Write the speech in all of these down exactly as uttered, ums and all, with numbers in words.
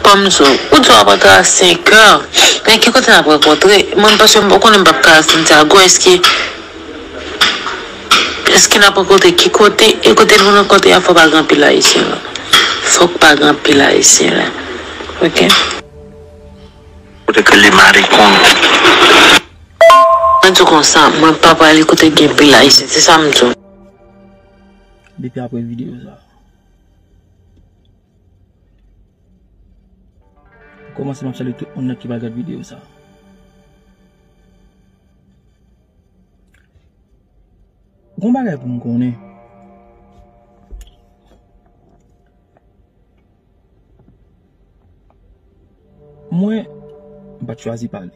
Kòm sou, ou di w ap rantre a senk è, men ki kote n ap rankontre? Mwen, paske ou konnen m p ap ka Santiago, èske, èske n ap rankontre ki kote? E kote nou rankontre a, fò pa gen anpil Ayisyen la. Fòk pa gen anpil Ayisyen la. Oke? Kote ke li marikon. Mwen di w konsa, mwen pa prale kote gen anpil Ayisyen, se sa m di w. Depi apre videyo sa. Pou kòmanse, m ap salye tout moun nan ki pral gad videyo sa. Gon bagay pou m konnen. Mwen, m pa t chwazi pale.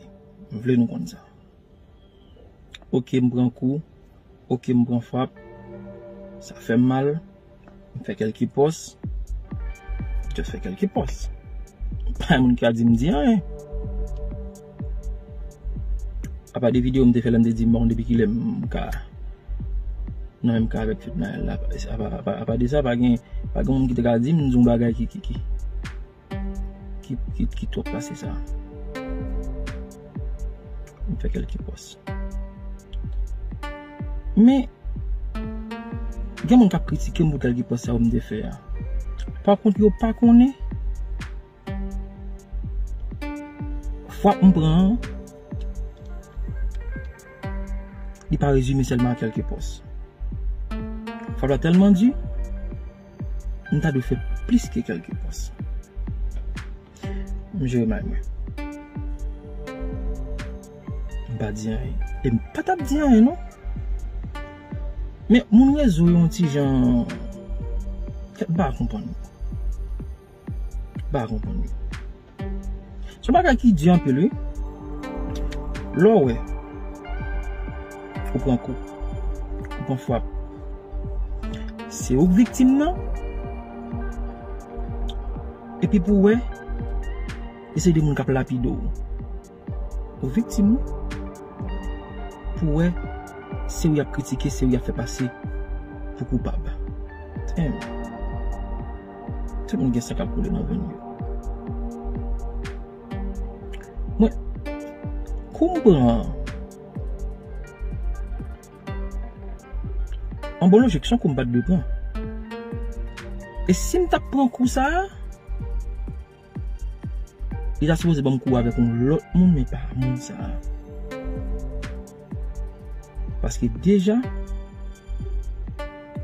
M vle nou konn sa. Oke, m pran kou. Oke, m pran frap. Sa fè m mal. M fè kèlke pòs. Just fè kèlke pòs. Pa gen moun ki ka di m di anyen. Apa de videyo m te fè lè m te di m pa konn depi kilè m ka nan menm ka avèk Fednaelle la. Apa, apa, apa de sa, pa gen, pa gen moun ki te ka di m di yon bagay ki, ki, ki, ki, ki, ki twòp pase sa. M fè kèlke pòs. Men, gen moun k ap kritike m pou kèlke pòs sa yo m te fè a. Pa kont, yo pa konnen frap m pran an, li pa rezime sèlman a kèlke pòs. Frap la tèlman di, m ta dwe fè plis ke kèlke pòs. M jere may mwen. M pa di anyen. E m pa t ap di anyen, non. Men moun rezo yo yon ti jan, kèt, m pa konprann yo. M pa konprann yo. Se yon bagay ki di anpil, wi. Lè w wè ou pran kou, ou pran frap, se ou k viktim nan. Epi pou w wè, e se de moun k ap lapide w. Ou viktim, wi. Pou w wè, se ou y ap kritike, se ou y ap fè pase pou koupab. Damn. Tout moun gen san k ap koule nan venn yo. Mwen, kou m pran an, an bon lojik, se yon kou m pa t dwe pran. E si m t ap pran kou sa a, li ta sipoze ban m kou avèk yon lòt moun, men pa moun sa a. Paske deja,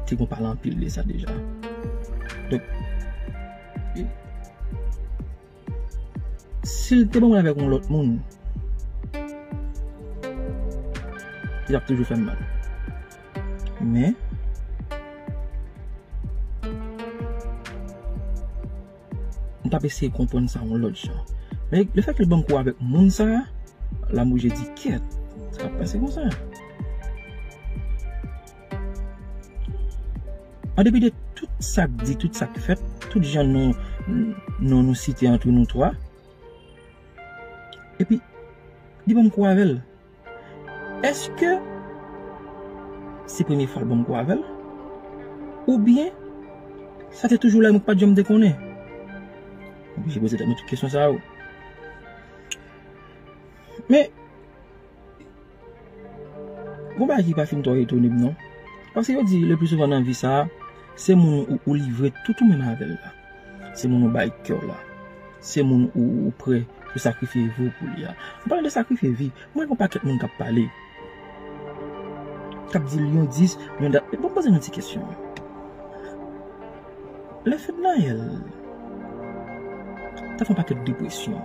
te gon pale anpil de sa deja. Donk, e, si l te ban mwen avèk yon lòt moun, li t ap toujou fè m mal. Men, m t ap eseye konprann sa yon lòt jan. Men lefètke l ban m kou avèk moun sa a, la m oblije di, kèt, sa k ap pase konsa? An depi de tout sa k di, tout sa k fèt, tout jan nou, nou, nou site antre nou twa, epi li ban m kou avè l. Èske se premye fwa l ban m kou avè l? Oubyen sa te toujou la, mwen pa t janm te konnen? M oblije poze tèt mwen tout kesyon sa yo. Men, gon bagay ki pa fin twò etone m non. Paske yo di, le pli souvan nan vi sa a, se moun ou, ou livre tout ou menm avè l la. Se moun ou bay kè w la. Se moun ou, ou prè pou sakrifye vi w pou li a. M pale de sakrifye vi. Mwen, gon pakèt moun k ap pale. K ap di l yon dis, yon dat. Bon, poze nou ti kesyon. Lè Fednaelle t ap fè yon pakèt depresyon,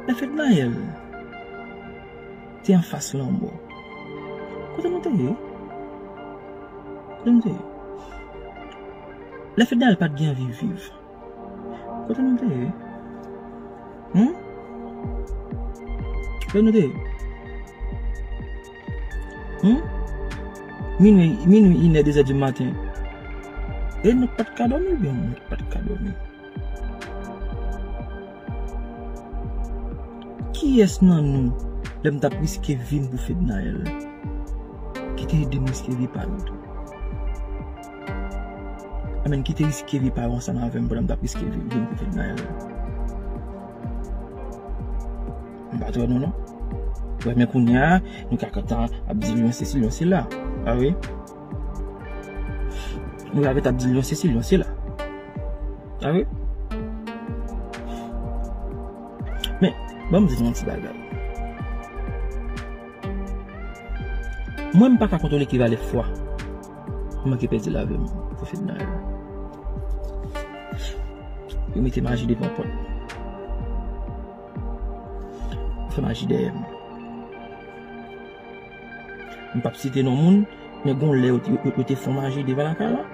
lè Fednaelle te anfas lanmò, kote nou te ye? Kote nou te ye? Lè Fednaelle pa t gen anvi viv, kote nou te ye? Hmm? Kote nou te ye? Hmm? Minwi, minwi, inè, dezè di maten. E nou pa t ka dòmi, oubyen nou pa t ka dòmi? Kiyès nan nou, lè m t ap riske vi m pou Fednaelle, ki te ede m riske vi pa yo tou? Amèn, ki te riske vi pa yo ansanm avè m pandan m t ap riske vi m pou Fednaelle. M pa t wè nou non. Wè, men kounye a, nou ka kontan ap di l yon sesi, yon sela. A wi. Nou ka ret ap di l yon sesi, yon sela. A wi. Men, ban m di nou yon ti bagay. Mwen, m pa ka kontwole ki valè fwa m manke pèdi lavi m pou Fednaelle. Yo mete maji devan pòt. Yo fè maji dèyè m. M p ap site non moun, men gon lè yo, yo, yo te fè maji devan lakay la.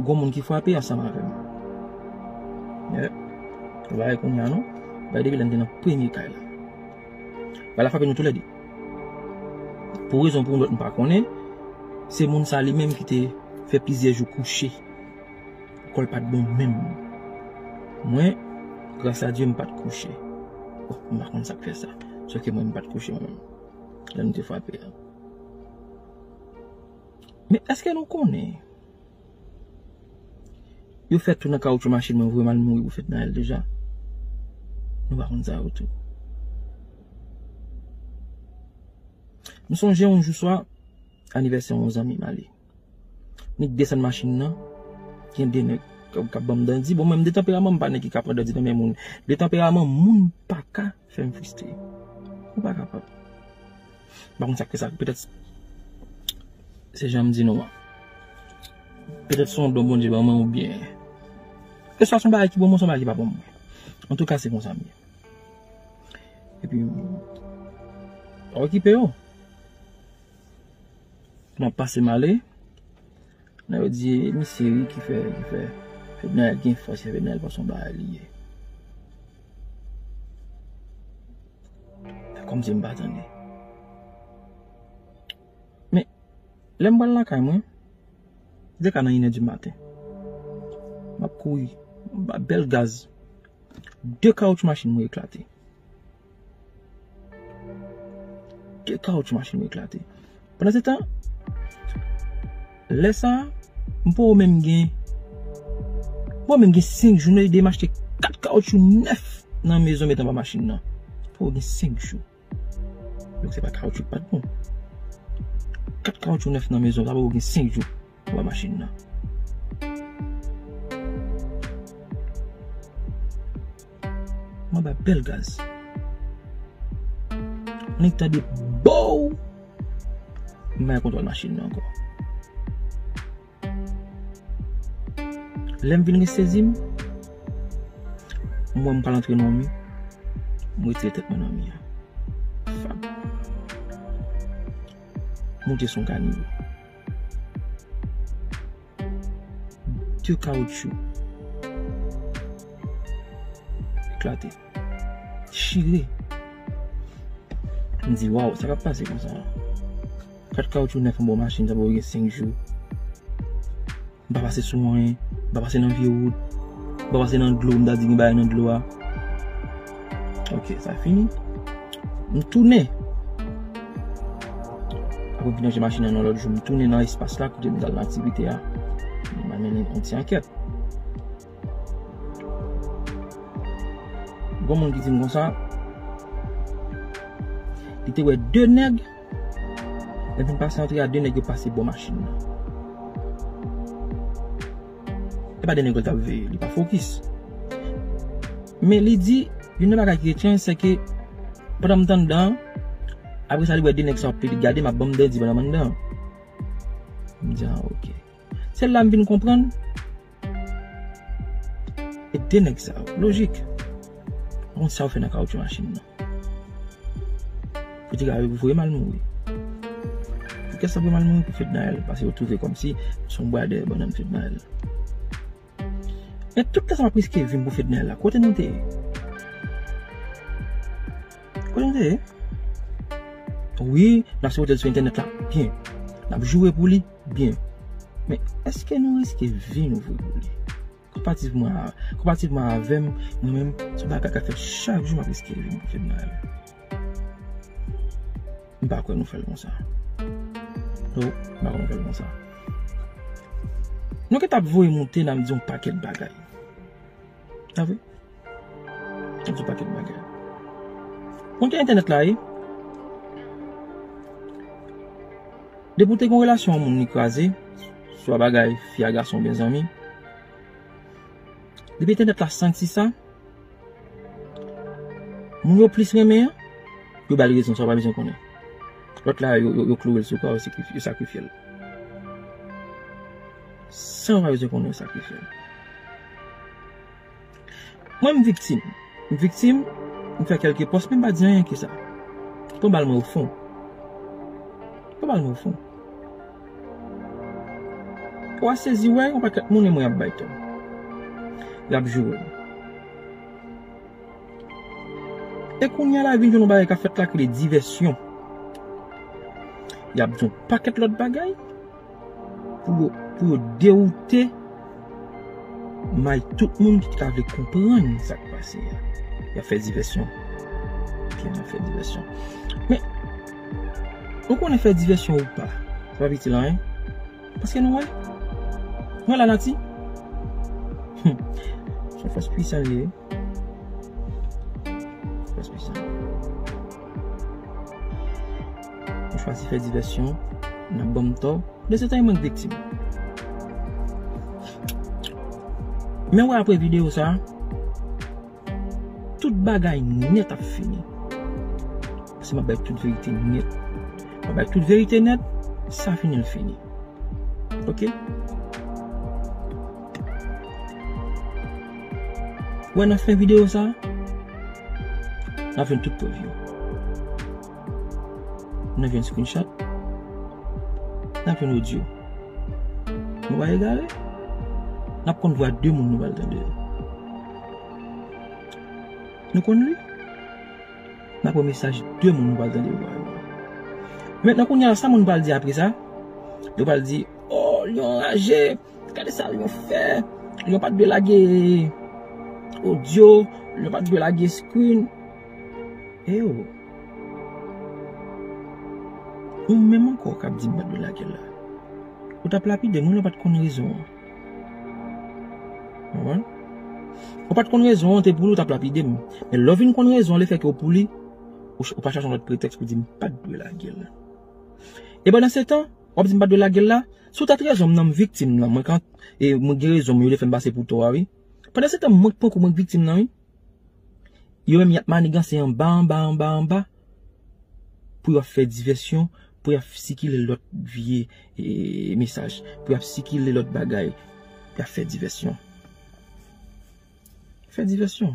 Gon moun ki frape ansanm avè m. Yeah. Ou pa wè kounye a non. Bay depi lè n te nan premye kay la. Bagay la frape nou toulède. Pou rezon pou yon lòt m pa konnen, se moun sa li menm ki te fè plizyè jou kouche. Kò l pa t bon menm. Mwen, gras a Dye, m pa t kouche. Oh, m pa konn sa k fè sa. Sòf ke mwen, m pa t kouche mwen menm. Lè nou te frape a. Men èske nou konnen yo fè tou nan kawotchou machin mwen voye m al mouri pou Fednaelle deja? Nou pa konn sa yo tou. M sonje yon jou swa, anivèsè yon zanmi m ale. Ni desann machin nan, gen de nèg k ap, k ap ban m dandi. Bon, mwen, m de tanperaman, m pa nèg ki ka pran dandi nan men moun. De tanperaman, moun pa ka fè m fristre. Ou pa kapab. M pa konn sa k fè sa. Petèt se jan m di nou an. Petèt se yon don Bondye ban mwen oubyen. Keswa se yon bagay ki bon mwen, se yon bagay ki pa bon mwen. Antouka, se konsa m ye. Epi, pa okipe yo. M ap pase m ale. Nan yo di, e misye wi ki fè, ki fè Fednaelle gen fòs, se Fednaelle pa se yon bagay li ye. Fè kòmsi m pa tande. Men, lè m pral lakay mwen, se te ka nan inè di maten. M ap kouri, m ba bèl gaz. De kawotchou machin mwen eklate. De kawotchou machin mwen eklate. Pandan se tan, lè sa a, m poko menm gen, m poko menm gen senk jou, nou ede m achte kat kawotchou nèf nan mezon met anba machin nan. M poko gen senk jou. Donk se pa kawotchou k pa t bon. Kat kawotchou nèf nan mezon, sa poko gen senk jou. Anba machin nan. Mwen ba bèl gaz. Nèg tande bow. M pa gen kontwòl machin nan ankò. Lè m vin resezi m, m wè m pral antre nan mi. M retire tèt mwen nan mi a. Fap. Moute sou yon kanivo. De kawotchou eklate. Chire. M di, waw, sa k ap pase konsa? Kat kawotchou nèf anba machin, sa poko gen senk jou. M pa pase sou anyen, m pa pase nan vye wout, m pa pase nan dlo, m ta di gen bagay nan dlo a. Ok, sa fini. M tounen. Apre m fin ranje machin nan yon lòt jou, m tounen nan espas la kote m t al nan aktivite a. M al mennen yon ti ankèt. Gon moun ki di m konsa, li te wè de nèg, lè m fin pase antre a, de nèg yo pase bò machin nan. E pa de nèg yo t ap veye, li pa fokis. Men li di, youn nan bagay ki etranj, se ke pandan m t anndan an, apre sa li wè de nèg sa yo ap pede gade m, ap ban m dandi pandan m anndan an. M di, ah, ok. Se la m vin konprann. E de nèg sa yo, lojik. Konn sa yo fè nan kawotchou machin nan. Yo te ka voye m al mouri. Poukisa voye m al mouri pou Fednaelle? Paske yo twouve kòmsi se yon bwa dèyè bannann Fednaelle. Men tout tan sa m ap riske vi m pou Fednaelle la, kote nou te ye? Kote nou te ye? Wi, n ap sipote l sou entènèt la, byen. N ap joure pou li, byen. Men, èske nou riske vi nou vre pou li? Konpativman a, konpativman avè m, mwen menm, se yon bagay k ap fèt chak jou m ap riske vi m pou Fednaelle. M pa kwè nou fè l konsa. So, m pa konn fè l konsa. Nou gentan ap voye moute, n ap di yon pakèt bagay. Sa vre? N ap di yon pakèt bagay. Kote entènèt la ye? Depi w te gen yon relasyon yon moun li kraze, swa bagay fi a gason oubyen zanmi, depi entènèt la santi sa, moun yo plis renmen an, yo ba l rezon, sa w pa bezwen konnen. Lòt la, yo, yo, yo kloure l sou kwa, yo sakrifye, yo sakrifye l. Sa w pa bezwen konnen, yo sakrifye l. Mwen, m viktim. M viktim, m fè kèlke pòs, men m pa di anyen ki sa. Tonbal mwen o fon. Tonbal mwen o fon. Ou a sezi wè, yon pakèt moun e mwen ap bay tò. Y ap joure m. E kounye a la vin jwenn yon bagay k ap fèt la ki rele divèsyon. Y ap di yon pakèt lòt bagay pou yo, pou yo dewoute may tout moun ki ta vle konprann sa k pase a. Y ap fè divèsyon. Byen, y ap fè divèsyon. Men, ou konnen fè divèsyon ou pa, sa pa itil anyen. Paske nou wè. Nou wè lanati. Hmm. Se fòs pwisan li ye. Fòs pwisan. Nou chwazi fè divèsyon, n ap ban m tò. De se tan, e mwen k viktim. Men wè apre videyo sa, tout bagay nèt ap fini. Paske m ap bay tout verite nèt. M ap bay tout verite nèt, sa fini l fini. Ok? Wè nan fen videyo sa, n ap jwenn tout prèv yo. N ap jwenn screenshot. N ap jwenn odyo. Nou pa egare? N ap konn vwa de moun nou pral tande yo. Nou konn li? N ap wè mesaj de moun nou pral tande yo. Mentnan kounye a, sa moun pral di apre sa? Yo pral di, "Oh, Lion raje, gade sa Lion fè. Lion pa t dwe lage odyo, Lion pa t dwe lage screen." E yo, ou menm ankò k ap di m pa t dwe lage l la. Ou t ap lapide m, wi, Lion pa t konn rezon an. Konprann? Ou pa t konn rezon an, te pou li, ou t ap lapide m. Men lè w vin konn rezon an, lefètke ou pou li, ou, ch- ou pa chache yon lòt pretèks pou di m pa t dwe lage l. E pandan se tan, w ap di m pa t dwe lage l la, si w ta t rezon m nan, m viktim nan, mwen kan, e mwen gen rezon m, yo te fè m pase pou tò a, wi. Pandan se tan, mwen k pran kou, mwen k viktim nan, wi. Yo menm y ap maniganse anba, anba, anba, anba. Pou y ap fè divèsyon, pou y ap sikile lòt vye, e, mesaj, pou y ap sikile lòt bagay, y ap fè divèsyon. Fè divèsyon.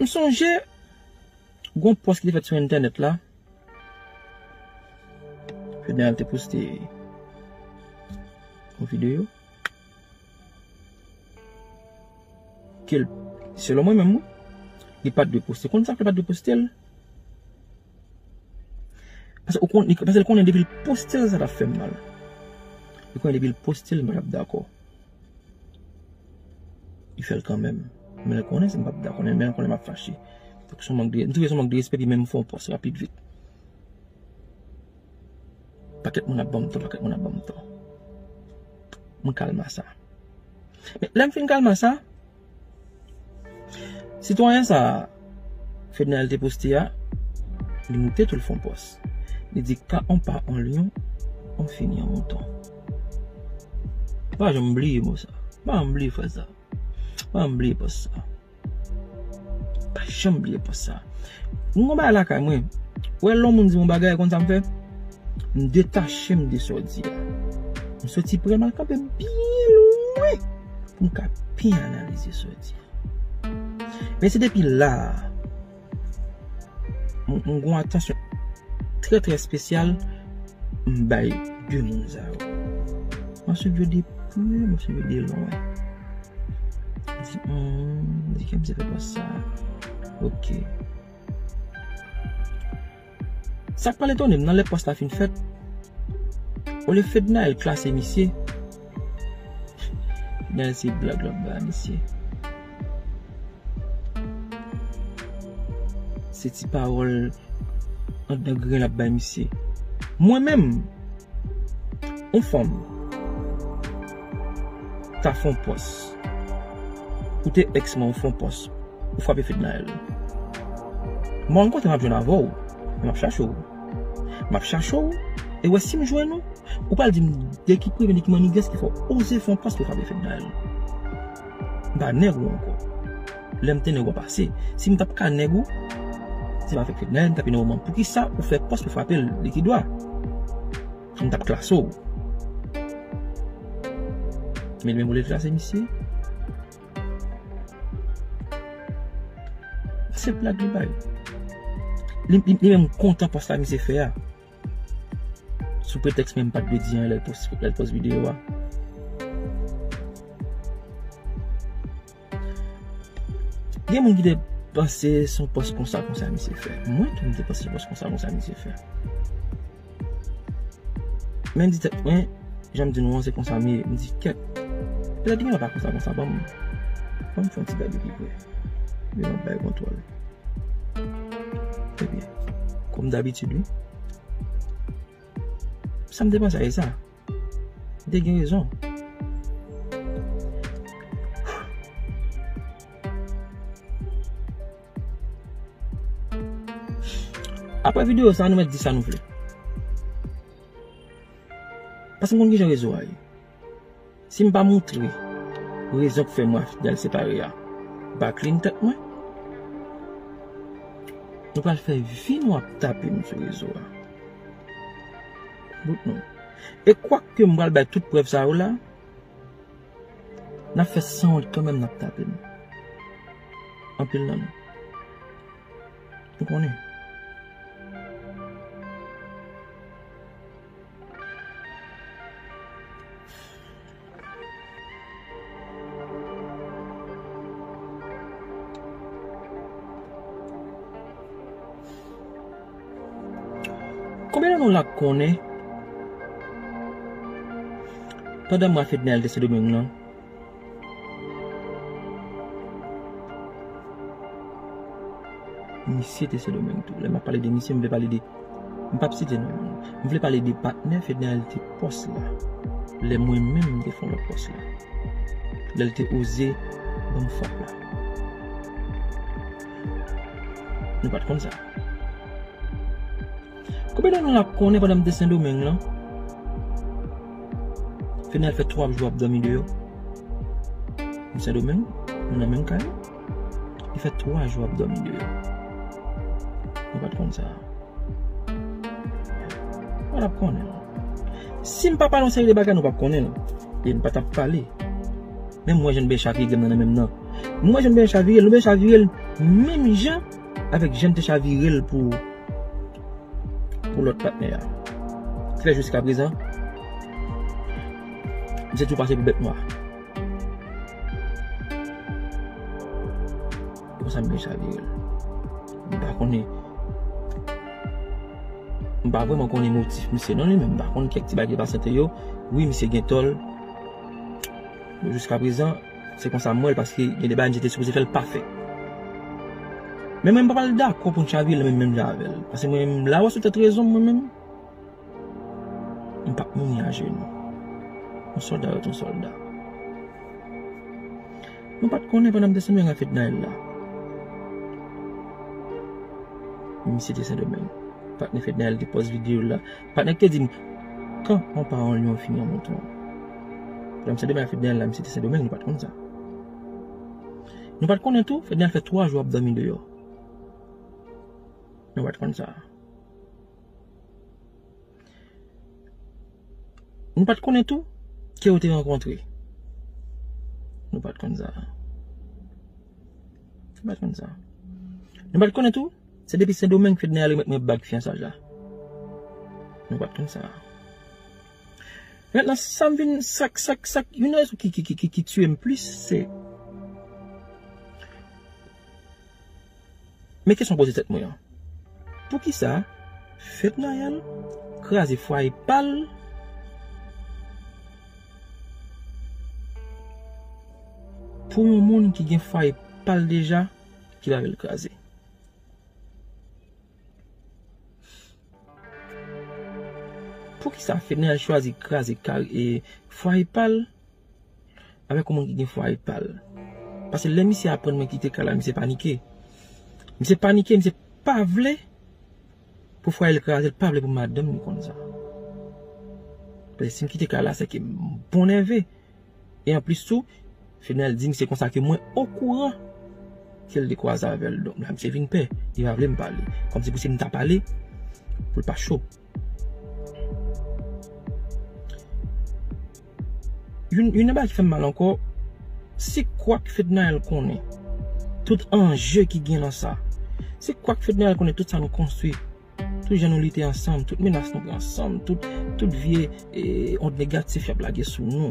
M sonje, gon pòs ki te fèt sou entènèt la. Fednaelle te poste yon videyo. Ke l, selon mwen menm, wi, li pa t dwe poste. Konn sa k fè l pa t dwe poste l? Paske ou konn, li, paske l konnen depi l poste l, sa t ap fè m mal. Li konnen depi l poste l, mwen t ap dakò. Li fè l kanmenm. Men l konnen si m p ap dakò, men l konnen m ap fache. Donk, se yon mank de, m twouve se yon mank de respè, epi menm fè yon pòs rapid vit. Pakèt moun ap ban m tò, pakèt moun ap ban m tò. Mwen kalma sa. Men lè m fin kalma sa, sitwayen sa, Fednaelle te poste a, li moute tou l fè yon pòs. Li di, "Quand on part en lion, on finit en mouton." M pa janm bliye mo sa. M pa janm bliye fraz sa. M pa janm bliye pòs sa. Pa janm bliye pòs sa. Mwen gon bagay lakay mwen. Wè lè yon moun di yon bagay, konn sa m fè? M detache m de sa w di a. M soti pre, m al kanpe byen lwen pou m ka byen analize sa w di a. Men se depi la a, m, m gon atansyon trè, trè espesyal m bay de moun sa yo. M ap swiv yo de pre, m ap swiv yo de lwen. M di, hmm, m di, "Kèm se fè pòs sa?" Ok. Sa k pral etone m nan, lè pòs la fin fèt, olye Fednaelle klase misye, Fednaelle se blag l ap bay misye. Se ti pawòl Anndan grenn l ap bay misye. Mwen menm, yon fanm ta fè yon pòs. Ou te èks mwen, ou fè yon pòs. Ou frape Fednaelle. Mwen rankontre m ap jwenn avè w. M ap chache w. M ap chache w. E wè si m jwenn ou, ou pral di m de ki premye, de ki mannigas ki fè w oze fè yon pòs pou frape Fednaelle. M pa nèg ou ankò. Lè m te nèg ou an pase. Si m t ap ka nèg ou, se pa avèk Fednaelle m t ap enève w. Poukisa ou fè pòs pou frape l? De ki dwa? M t ap klase w. Men li menm ou le klase misye? Se blag li bay. Li, li, li menm kontan pòs la misye fè a. Sou pretèks menm pa t vle di anyen lè l pòs, lè l pòs videyo a. Gen moun ki te panse se yon pòs konsa, konsa misye fè. Mwen tou m te panse se yon pòs konsa, konsa misye fè. Men m di tèt mwen, jan m di nou an, se konsa m ye, m di kèt. Petèt gen lè pa konsa, konsa, ban m, ban m fè yon ti bay de pi pre. Men m ap bay kontwòl. Ebyen, kòm dabitid, wi. Sa m te panse a, e sa. M te gen rezon. Apre videyo sa, nou mèt di sa nou vle. Paske m konn kijan rezo a ye. Si m pa moutre rezon k fè mwen ak Fednaelle separe a, m pa clean tèt mwen. Nou pral fè vi nou ap tape m sou rezo a. Bout nou. E kwak ke m pral bay tout prèv sa yo la, n ap fè sanwont kanmenm, n ap tape m. Anpil nan nou. Nou konnen. Konbyen nan nou la k konnen pandan mwa Fednaelle te Sendomeng lan, misye te Sendomeng tou. Lè m ap pale de misye, m vle pale de, m p ap site non moun. M vle pale de patnè Fednaelle te pòs la. Lè mwen menm m te fè yon lòt pòs la. Lè l te oze ban m frap la. Nou pa t konn sa. Konbyen nan nou la konnen pandan m te Sendomeng lan, Fednaelle fè twa jou ap dòmi deyò? M Sendomeng, nou nan menm kay. Li fè twa jou ap dòmi deyò. Nou pa t konn sa. Nou pa t ap konnen. Si m pa pale yon seri de bagay, nou p ap konnen l. E m pa t ap pale. Men m wè jan l byen chavire grenn nan nan men m nan. M wè jan l byen chavire l, nou byen chavire l menm jan avèk jan m te chavire l pou, pou lòt patnè a. Ki fè jiska prezan, misye toujou pase pou bèt nwa. Konsa m byen chavire l. M pa konnen. M pa vrèman konnen motif misye non li menm. M pa konn kèk ti bagay ki pase ant yo. Wi, misye gen tò l. Men jiska prezan, se konsa m wè l, paske gen de bagay misye te sipoze fè l pa fè. Men mwen, m pa pral dakò pou n chavire l menm, menm jan avè l. Paske mwen menm, la w sou tèt rezon m, mwen menm. M p ap mouri ajenou. Yon sòlda rete yon sòlda. Nou pa t konnen pandan m te Sendomeng ak Fednaelle la. Misye te Sendomeng. Patnè Fednaelle te pòs videyo l la. Patnè k te di m, quand on part en lion, on finit en mouton. Pandan m Sendomeng ak Fednaelle la, misye te Sendomeng, nou pa t konn sa. Nou pa t konnen tou, Fednaelle fè twa jou ap dòmi deyò. Nou pa t konn sa. Nou pa t konnen tou ke yo te rankontre. Nou pa t konn sa. Nou pa t konn sa. Nou pa t konnen tou, se depi Sendomeng Fednaelle remèt mwen bag fiyansaj la. Nou pa t konn sa. Mentnan, sa m vin, sa k, sa k, sa k, youn nan rezon ki, ki, ki, ki, ki tiye m plis, se Men kesyon m poze tèt mwen an, poukisa Fednaelle kraze fwaye pa l pou yon moun ki gen fwaye pa l deja ki pa vle l kraze? Poukisa Fednaelle chwazi kraze kar-, e, fwaye pa l avèk yon moun ki gen fwaye pa l? Paske lè misye aprann mwen kite kay la, misye panike. Misye panike, misye pa vle pou fwaye l kraze, l pa vle pou madanm li konn sa. Paske si m kite kay la, se ke m bon nève. E anplis tou, Fednaelle di m se konsa ke mwen okouran ke l te kwaze avè l. Donk, la misye vin pè. Li pa vle m pale. Kòmsi pou si m ta pale, pou l pa cho. Youn, youn nan bagay ki fè m mal ankò, se kwak Fednaelle konnen tout anje ki gen nan sa. Se kwak Fednaelle konnen tout sa nou konstwi. Tout jan nou lite ansanm, tout menas nou pran ansanm, tout, tout vye, e, ond negatif y ap lage sou nou.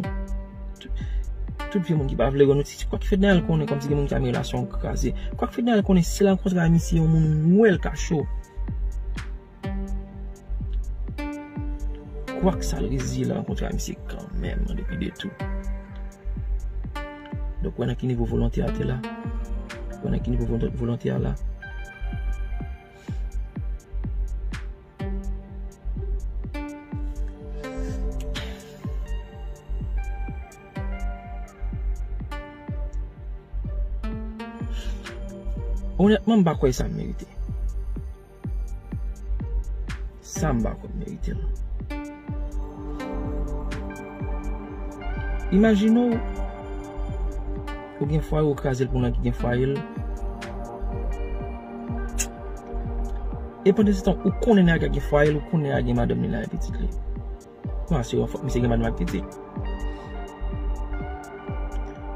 Tout, tout vye moun ki pa vle wè nou, se kwak Fednaelle konnen kòmsi gen moun ki ta renmen relasyon an kraze. Kwak Fednaelle konnen si l rankontre a misye yon moun wè l ka cho. Kwak sa l reziye l rankontre a misye kanmenm, an depi de tou. Donk, wè nan ki nivo volonte a te la. Wè nan ki nivo volon-, volonte a la. Onètman, m pa kwè sa m merite. Sa m pa kwè m merite l. Imajine w, ou gen fwaye, ou kraze l pou nèg ki gen fwaye l. E pandan se tan, ou konnen nèg la gen fwaye l, ou konnen nèg la gen madanm li la e pitit li. Bon, se yon fòk misye gen madanm ak pitit.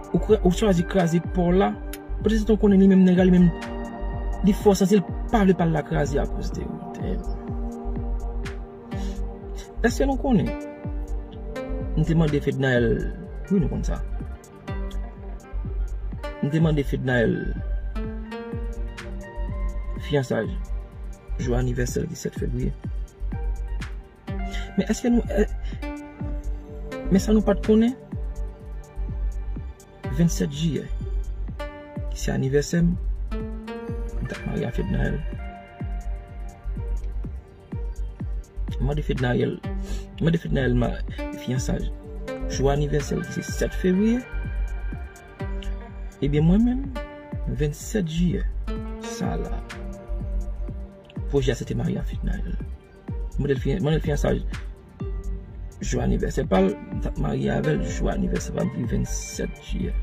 Ou kra-, ou chwazi kraze pa w la. Petèt se tan w konnen li menm nèg la, li menm, li fè w santi l pa vle pa l la kraze akoz de ou. Damn. Èske nou konnen? M te mande Fednaelle, wi, nou konn sa. M te mande Fednaelle fiyansaj jou anivèsè l ki sèt fevriye. Men èske nou, è-, men sa nou pa t konnen? Vennsèt jiyè, ki se anivèsè m, m t ap marye a Fednaelle. M mande Fednaelle, m mande Fednaelle ma-, fiyansaj jou anivèsè l, ki se sèt fevriye. Ebyen, mwen menm, vennsèt jiyè, sa la, pwojè a se te marye a Fednaelle. Mande l fiyan-, mande l fiyansaj jou anivèsè pa l, m t ap marye avè l jou anivèsè pa m ki vennsèt jiyè.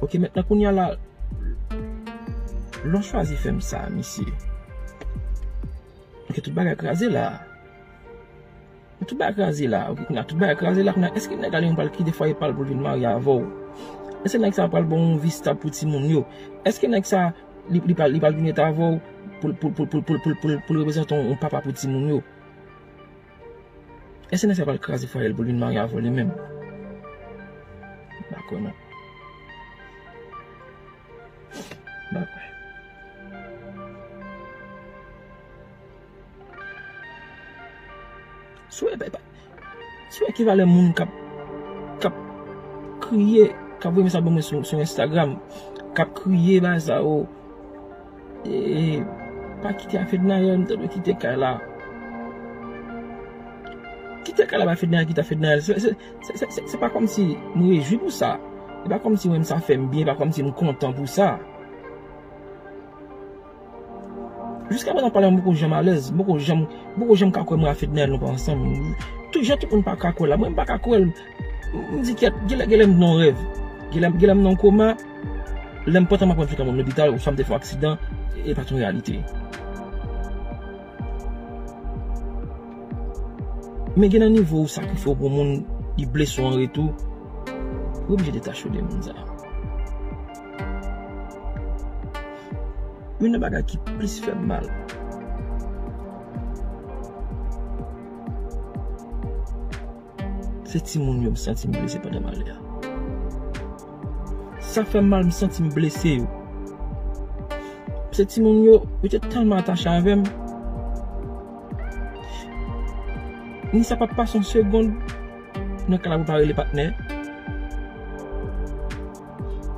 Ok, mentnan kounye a la, lè w chwazi fè m sa, misye. Ok, tout bagay kraze la. Tout bagay kraze la, ok, kounye a tout bagay kraze la, kounye a, èske nèg la li menm pral kite fwaye pa l pou l vin marye avè w? Èske nèg sa pral ba w yon vi stab pou timoun yo? Èske nèg sa, li, li pral, li pral vin ret avè w pou, pou, pou l reprezante yon, yon papa pou timoun yo? Èske nèg sa pral kraze fwaye l pou l vin marye avè w li menm? M pa kwè non. M pa kwè. Si w wè, pa, pa, si w wè ki valè moun k ap, k ap kriye, k ap voye mesaj ban mwen sou, sou Instagram, k ap kriye bagay sa yo, e, pa kite a Fednaelle, m ta dwe kite kay la. Kite kay la ba Fednaelle, kite a Fednaelle. Se, se, se, se, se, se pa kòmsi m rejwi pou sa. E pa kòmsi mwen sa fè m byen, e pa kòmsi m kontan pou sa. Jiska prezan pale a m poko janm alèz, m poko janm, m poko janm ka kwè mwen a Fednaelle nou pa ansanm. Tout jan tout moun pa ka kwè la, mwen m pa ka kwè l. M, m di kèt, genlè, genlè m nan yon rèv. Genlè, genlè m nan yon koma. Lè m pantan m aprann fèt anba yon lopital, oswa m te fè yon aksidan, e pa t yon reyalite. Men gen nan nivo ou sakrifye w pou moun, li blese w an retou, ou oblije detache w de moun sa. Youn nan bagay ki plis fè m mal, se timoun yo m santi m blese pandan m ale a. Sa fè m mal, m santi m blese yo. Se timoun yo, yo te tèlman atache avè m. Ni sa pa pase yon segonn, nan kay la pou pa rele patnè.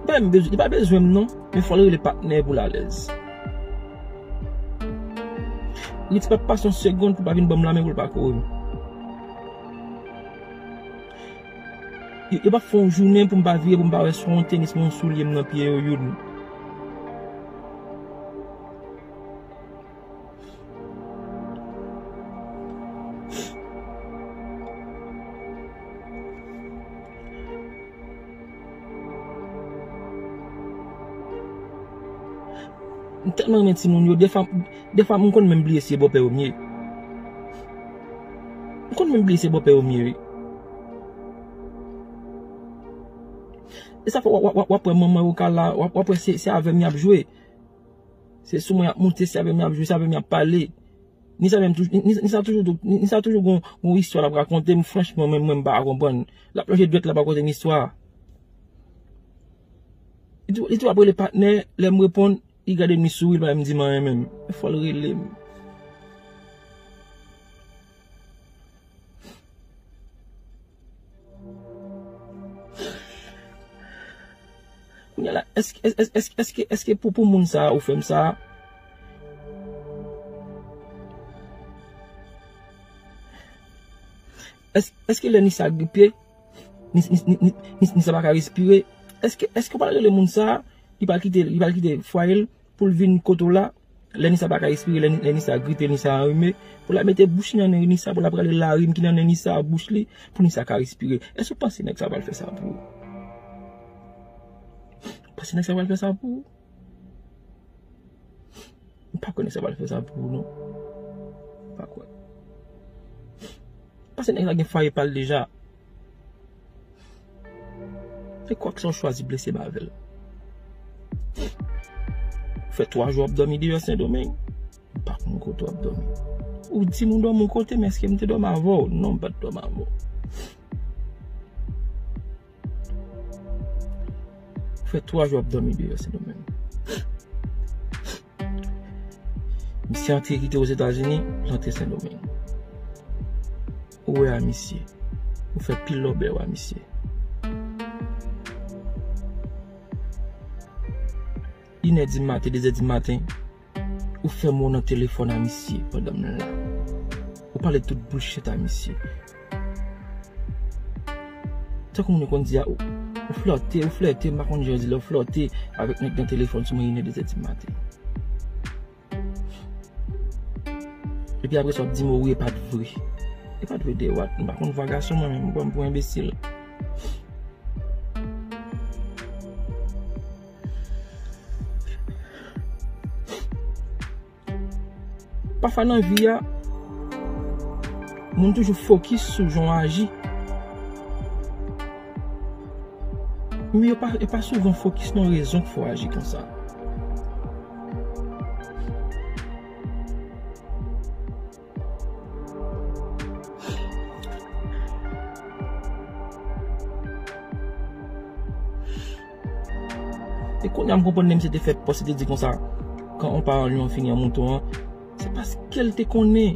Li pa menm bezwen, li pa bezwen m non, men fò l rele patnè pou l alèz. Ritz p ap pase yon segonn pou pa vin ban m lamen pou l pa kore m. Yo, yo p ap fè yon jounen pou m pa vire, pou m pa wè swa yon tenis, yon soulye m nan pye yo youn. M tèlman renmen timoun yo, defwa, defwa m konn menm bliye si e bòpè yo m ye. M konn menm bliye si e bòpè yo m ye, wi. E sa fè w ap, w ap, w ap, w ap wè manman yo ka la, w ap, w ap wè se, se avè m y ap jwe. Se sou mwen y ap moute, se avè m y ap jwe, se avè m y ap pale. Nisa menm toujou, Ni-, Ni-, Nisa toujou, Ni-, Nisa toujou gon, gon istwa l ap rakonte m, franchman, mwen, mwen m pa ka konprann. L ap lonje dwèt, l ap rakonte m istwa. Li tou, li tou ap rele patnè, lè m reponn, li gade m, li souri, li pa menm di m anyen menm. Fò l rele m. Kounye a la, èske, èske, èske, èske, èske pou, pou moun sa a ou fè m sa a? Èske, èske lè Nisa gripe, Ni-, Ni-, Ni-, Ni-, Ni-, Nisa pa ka respire? Èske, èske w pral rele moun sa a, li pral kite, li pral kite fwaye l pou l vin kote w la? Lè Nisa pa ka respire, lè, lè Nisa gripe, Nisa anrime, pou l al mete bouch li nan nen Nisa, pou l al rale larim ki nan nen Nisa a bouch li, pou Nisa ka respire. Èske w panse nèg sa a pral fè sa pou ou? Ou panse nèg sa a pral fè sa pou ou? M pa kwè nèg sa a pral fè sa pou ou, non. M pa kwè. Paske nèg la gen fwaye pa l deja. E kwak sa w chwazi blese m avè l. Ou fè twa jou w ap dòmi deyò Sendomeng. M pa konn kote w ap dòmi. Ou di m ou dòmi yon kote, men èske m te dòmi avè w? Non, m pa t dòmi avè w. Ou fè twa jou w ap dòmi deyò Sendomeng. Misye antre kite Ozetazini, l antre Sendomeng. Ou wè a misye. Ou fè pil lòbèy a misye. Inè di maten, dezè di maten, ou fè mo nan telefòn a misye pandan m la. Ou pale tout bullshit a misye. Tankou moun yo konn di a, ou, ou flòte, ou flète, m pa konn jan yo di lè ou flòte avèk nèg nan telefòn sou mwen inè dezè di maten. Epi apre sa, w ap di m, o wi, e pa t vre. E pa t vre de what? M pa konn vwa gason, mwen menm, m pran m pou enbesil. Pafwa nan vi a, moun toujou fokis sou jan w aji. Men yo pa, yo pa souvan fokis nan rezon k fè w aji konsa. E kounye a m konprann lè misye te fè pòs, li te di konsa, quand on parle, on finit en mouton an, se paske l te konnen.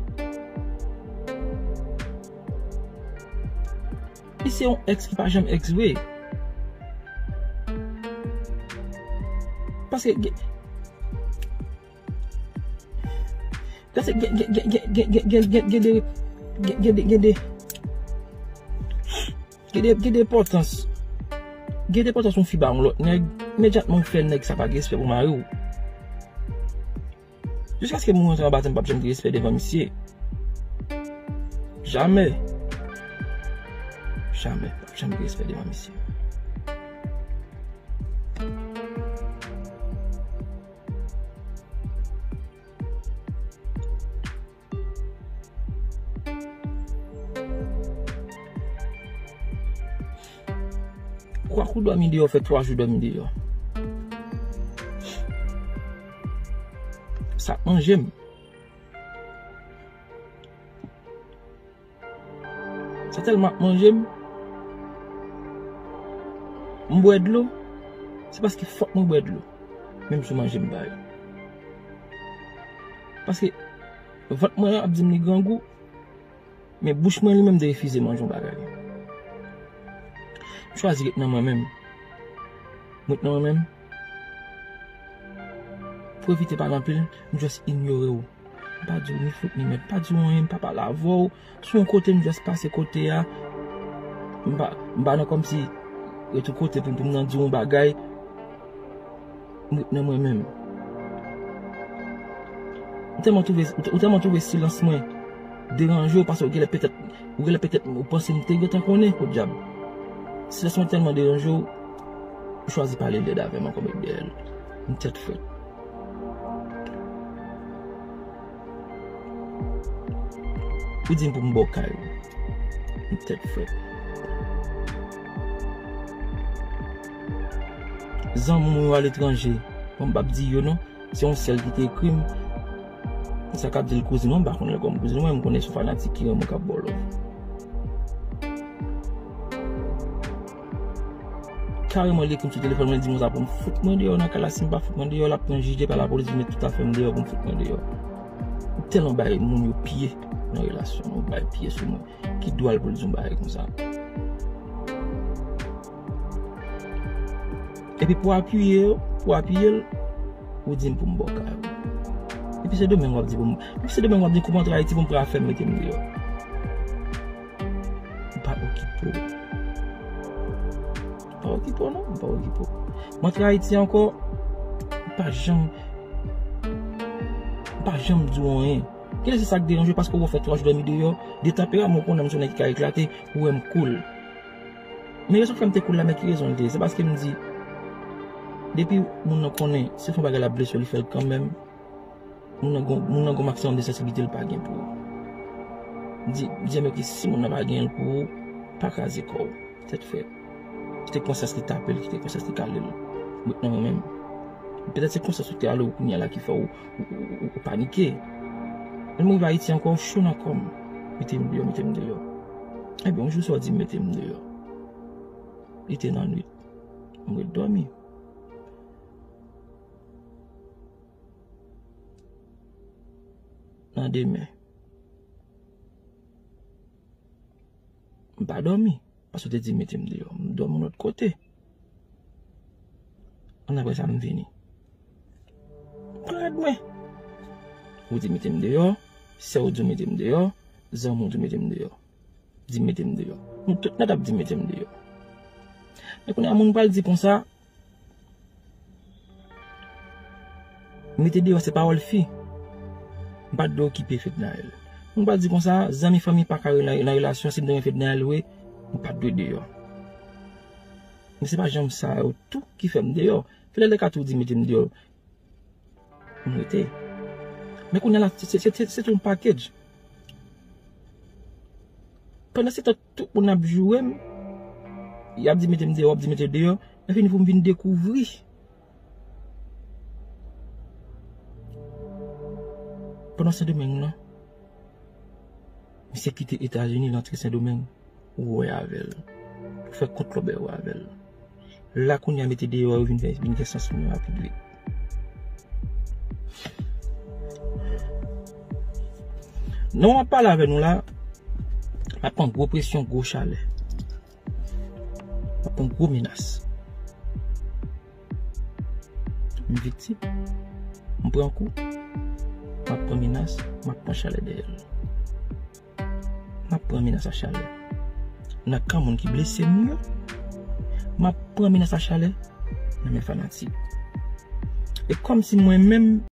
Li se yon èks ki pa janm èks vre. Paske gen, Paske gen, gen, gen, gen, gen, gen, gen, gen, gen de, gen, gen de, gen de, gen de, gen de enpòtans. Gen de enpòtans yon fi ba yon lòt nèg, imedyatman ou fè nèg sa pa gen respè pou mari w. Jiskaske moun rantre anba tè m p ap janm gen respè devan misye. Jamè. Jamè. P ap janm gen respè devan misye. Kwak ou dòmi deyò, fè twa jou dòmi deyò. Sa ap manje m. Sa tèlman ap manje m. M bwè dlo, se paske fòk mwen bwè dlo. Menm sou manje m bay. Paske vant mwen ap di m li grangou, men bouch mwen li menm te refize manje yon bagay. M chwazi ret nan mwen menm. M ret nan mwen menm. Pou evite pale anpil, m just inyore w. M pa di w ni fout ni mèd, pa di w anyen, m pa pale avè w. Si yon kote m just pase kote a, m pa, m pa nan kòmsi ret yon kote pou, pou m nan di w yon bagay. M ret nan mwen menm. Ou tèlman twouve, ou tèlman twouve silans mwen deranje w paske ou genlè petèt, ou genlè petèt ou panse m te gentan konnen, podyab. Silans mwen tèlman deranje w, ou chwazi pale lèd avè m ankò, met dèyè l. M tèt frèt. Ou di m pou m ba w kay ou. M tèt frèt. Zanmi w yo aletranje. Bon, m p ap di yo non. Se yon sèl ki te ekri m. Sa k ap di l kouzin mwen, m pa konnen l kòm kouzin mwen, m konnen se yon fanatik ki renmen w k ap ba w love. Kareman, li ekri m sou telefòn mwen, li di m konsa pou m fout mwen deyò nan kay la. Si m pa fout mwen deyò, l ap pran jije pa lapolis, vin met tout afè m deyò pou m fout mwen deyò. M tèlman bay moun yo pye nan relasyon, yo bay pye sou mwen. Ki dwa l pou l di yon bagay konsa? Epi pou apiye, pou apiye l, ou di m pou m ba w kay ou. Epi se demen w ap di pou m, epi se demen w ap di kou m antre Ayiti pou m pran afè m mete m deyò. M pa okipe w. M pa okipe w non, m pa okipe w. M antre Ayiti ankò, m pa janm, m pa janm di w anyen. Genlè se sa k deranje w paske w fè twa jou dòmi deyò, de tanperaman w konnen m se yon nèg ki ka eklate, ou wè m cool. Men rezon k fè m te cool la, men ki rezon l te ye? Se paske m di, depi moun nan konnen, si l fè yon bagay l ap blese w, li fè l kanmenm. Moun nan gon, moun nan gon maksimòm de sansibilite l pa gen pou ou. M di, m di, men ki si moun nan pa gen l pou ou, pa kraze kò w. Tèt frèt. Kite konsyans li tape l, kite konsyans li kale l. M ret nan mwen menm. Petèt se konsyans ou te ale w kounye a la ki fè w, ou, ou, ou, ou panike. Lè m rive Ayiti ankò, cho nan kò m. Mete m deyò, mete m deyò. Ebyen, yon jou sa w di m mete m deyò. Li te nan nwit. M ret dòmi. Nan demen. M pa dòmi. Paske w te di mete m deyò. M dòmi yon lòt kote. Annapre sa, m vini. Pran rad mwen. Ou di mete m deyò. Sè w di w mete m deyò. Zanmi w di w mete m deyò. Di mete m deyò. Nou tout nèt ap di mete m deyò. Men kounye a, moun pral di konsa, mete deyò se pawòl fi. M pa t dwe okipe Fednaelle. Moun pral di konsa, zanmi fanmi pa ka rele nan, nan relasyon, si m te renmen Fednaelle vre, m pa t dwe deyò. Men se pa janm sa yo tou ki fè m deyò. Fednaelle ka tou di mete m deyò. M rete. Men kounye a la, se, se, se, se tout yon package. Pandan se tan, tout moun ap joure m. Y ap di mete m deyò, ap di mete deyò. Men fini pou m vin dekouvri. Pandan Sendomeng nan, misye kite Etazini, l antre Sendomeng. Ou wè avè l. Ou fè kont lòbèy ou avè l. La kounye a mete deyò yo vin fè, vin fè sans pou mwen rapid vit. Nan w ap pale avè nou la, m ap pran gwo presyon, gwo chalè. M ap pran gwo menas. M viktim. M pran kou. M ap pran menas. M ap pran chalè dèyè l. M ap pran menas a chalè nan kan moun ki blese m yo. M ap pran menas a chalè nan men fanatik. E kòmsi mwen menm,